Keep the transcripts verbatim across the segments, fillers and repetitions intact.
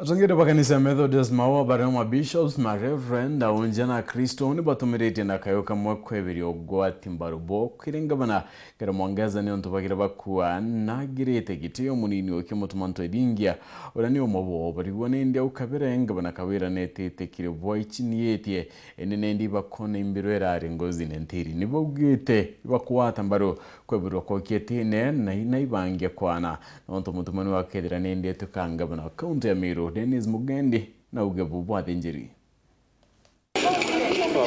Atongeri ba kanisa ya Methodist Maua, baria ma bishops, ma reverend, aunjia na Akristo ni batumiritie na kayo kamwe kweberia ugwati mbaru bo kiri ngavana Kawira Mwangaza ni untu bagira bakua nagirite gitio munini uki Mutuma Ntwethingia, uria ni umwe bo barigwa nindi au kabere ngavana Kawira netite kiri bwaichiniitie, indi nindi bakona imbiro irari ngozine ntiri. Ni baugite ibakwata mbaru kwebirwa kwa kietine na ina ibangia kwana, nontu Mutuma niwe akethira nindi etuka ngavana wa kaunti ya Meru, Dennis Mugendi, na uge bubu athinjiri.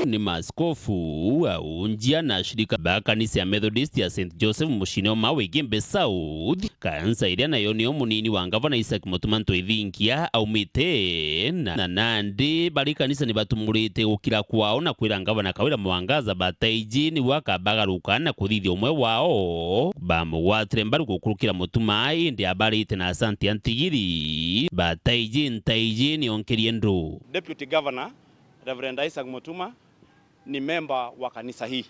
Ni maaskofu, aunjia na ashirika ba kanisa ya Methodist ya Saint Joseph muciine o Mawe Igembe South, kanisa iria nayo nio munini wa ngavana Isaac Mutuma Ntwethingia aumite, na, na nandi bari kanisa ni batumurite gukira kwao na kwira ngavana Kawira Mwangaza bataiji niwe akabagaruka na kuthithia umwe wao bamugwatire mbaru gukurukira Mutuma, indi abarite na Asante ya ntigiri, bataiji ntaiji nionkerie ndu. Deputy Governor, Reverend Isaac Mutuma ni memba wa kanisa hii.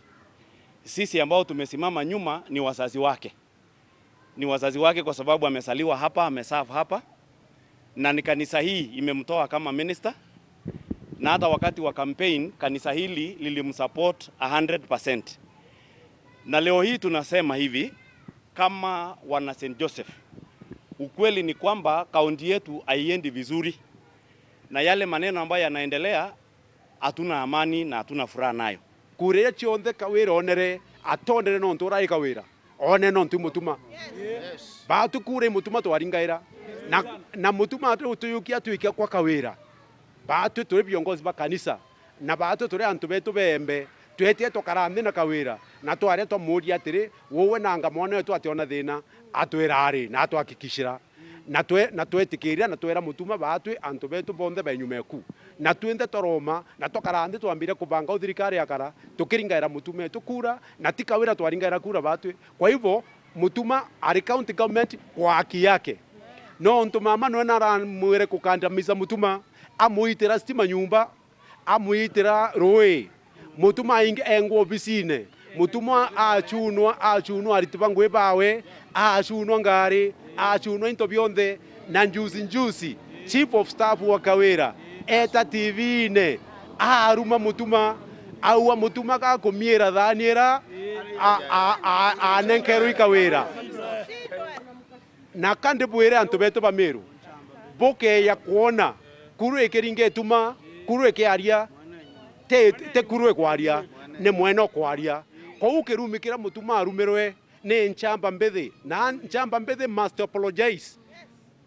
Sisi ambao tumesimama nyuma ni wazazi wake. Ni wazazi wake kwa sababu amezaliwa hapa, ameserve hapa. Na ni kanisa hii imemtoa kama minister. Na hata wakati wa campaign, kanisa hili lilimsupport a hundred percent. Na leo hii tunasema hivi, kama wana Saint Joseph, ukweli ni kwamba kaunti yetu haiendi vizuri. Na yale maneno ambayo yanaendelea, hatuna amani na hatuna furaha nayo. Kura iria cionthe Kawira onere, atondere nontu urari Kawira, one nontu i Mutuma. Baatwi kura i Mutuma twaringaira. Na, na Mutuma atwi utuyukia atwikia kwa Kawira. Baatwi turi viongozi ba kanisa. Na baatwi turi antu betu beembe. Twetire tukara nthi na Kawira. Na twaria twamuuria atiri, uwe nanga mwana wetu ationa thina, atwira ari, na atwakikishira. Na twe-, na twetikiria na twera Mutuma baatwi antu betu bonthe ba inyuma eku. Na twinthe twaroma, na twakara nthi twambire kubanga u thirikari yakara, tukiringaira Mutuma etu kura, na ti Kawira twaringaira kura baatwi. Kwa hivyo, Mutuma ari county government kwa haki yake. Nontu mama nwe naramwire kukandamiza Mutuma, amuitira stima nyumba, amwitira rui. Mutuma aing-, engwa obisine. Mutuma achunwa, achunwa ariti ba ngui bawe, achunwa ngari, achunwa into bionthe. Na njusi njusi, chief of staff wa Kawira, eta T V-ine, aruma Mutuma, aua Mutuma gakumiira thaani ira a-, a-, a-, anenkerwe i Kawira. Na ka ndibwire antu betu ba Meru, bukeeja kwona kuru ikiringa ituma, kuru ikiaria, ti, ti kuru ikwaria, ni mwene ukwaria. Kwou kirumi kiria Mutuma arumirwe ni nchamba mbithi, na nchamba mbithi must apologize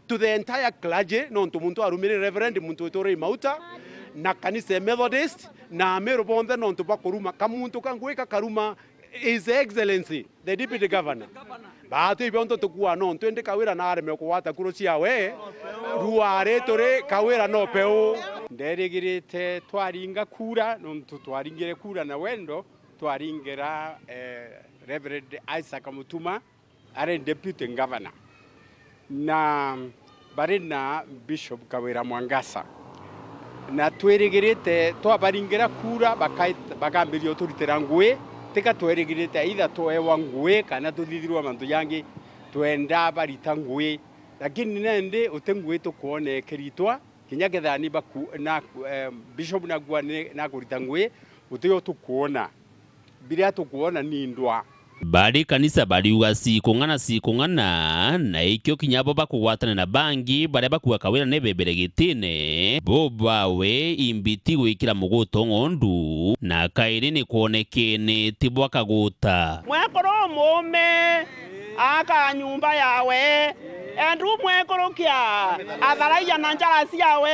to the entire clergy, nontu muntu arumire Reverend muntu witwa Ray Mauta, na kanisa ya Methodist, na Ameru bonthe nontu bwa kuruma. Ka muntu ka ngui kakaruma His Excellency, the Deputy Governor. Baatwi ibio ntu tukuaa nontu indi Kawira naareme kugwata kuru ciawe, ruari turi Kawira no peu. Nderigirite twaringa kura, nontu twaringire kura na wendo, twaringira, eh, Reverend Isaac Mutuma, ari Deputy Governor. Na bari na Bishop Kawira Mwangasa. Na twirigirite twabaringira kura, bakai-, bakambiria uturitira ngui, tika twerigirite either twewa ngui kana tuthithirwa mantu jangi, twenda barita ngui. Lakini nendi uti ngui tukwona ikiritwa, kinya kethira ni baku-, na, eh, Bishop nakua ni, nakurita ngui, guti yo tukwona. Biria tukwona ni ndwa. Bari kanisa bariuga, "Cikung'ana, cikung'ana," na ikio kinya bo bakugwatana na bangi baria bakua Kawira ni bebere gitine, bo bawe imbiti gwikira muguto ng'ondu, na kairi ni kwonekene ti bwa kaguta. Mwekuru umuume aka nyumba yawe, endu mwekuru kia atharagia na njara ciawe.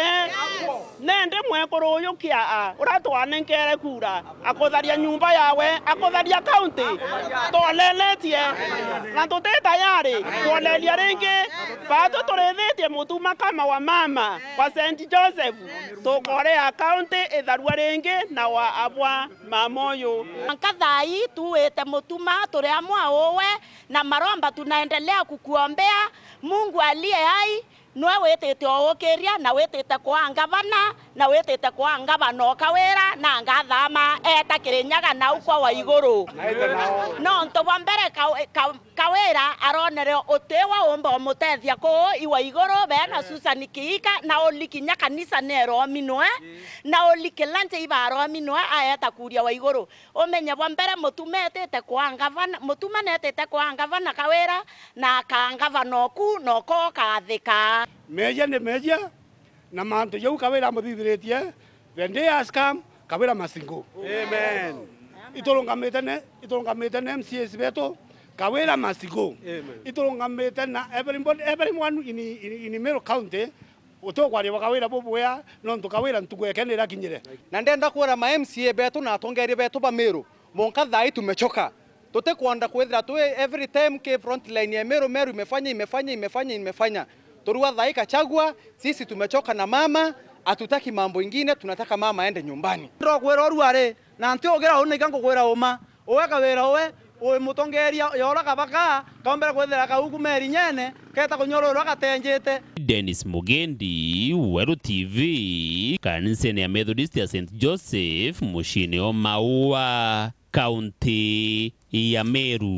Nendi mwekuru uyu kia a, uria twanenkere kura, akutharia nyumba yawe, akutharia kaunti. Twoleletie, na tuti tayari kwoleria ringi. Baatwi turithitie Mutuma kama wa mama wa Saint Joseph, tukorea kaunti itharua ringi na wa abwa mama uyu. Mwanka thaa ii tuwite Mutuma, turi amwe a uwe, na maromba tunaendelea kukuombea. Mungu aliye hai, nwe witite oukiria, na witite kwaa ngavana, na witite kwaa ngavana o Kawira, na ngathama eta Kirinyaga nau kwa Waiguru. Nontu bwa mbere ka, ka, Kawira aronere utiwa umba umutethia kuu iwa iguru, bea na Susan Kiika, na uli kinya kanisa nerominwe, na uli kila nja ibarominwe, aeta kuria wa iguru. Umenye bwa mbere, Mutuma etite kwa ngavana, Mutuma netite kwa ngavana Kawira, na aka ngavana oku, noko ukathika. Meejia ni meejia, na mantu jau Kawira amuthithiritie, the day has come, Kawira must go. Amen. Iturungamite ne, iturungamite ne M C As betu, Kawira must go. Amen. Iturungamite na everybody, everyone in, in, in Meru County, utukwaria bwa Kawira bubwea, nontu Kawira ntuku yake ni irakinyire. Na ndenda kwira ma M C A betu na atongeria betu ba Meru, monka thaa ii tumechoka. Tutikwenda kwithira twi every time ki front line ya Meru, Meru imefanya, imefanya, imefanya, imefanya. Turua thaa ii Gachagua, sisi tumechoka na mama, hatutaki mambo ingine, tunataka mama aende nyumbani. Ndokwira urua ri, na nti ugira uu, na iga ngukwira uma. Uwe Kawira uwe, wi mutongeria ya ura kabaka, kaumbire kwithira kau kuma irinyene, keta kunyororwa gatenjite. Dennis Mugendi, Weru T V, kanisene ya Methodist ya Saint Joseph, muciine o Maua, kaunti ya Meru.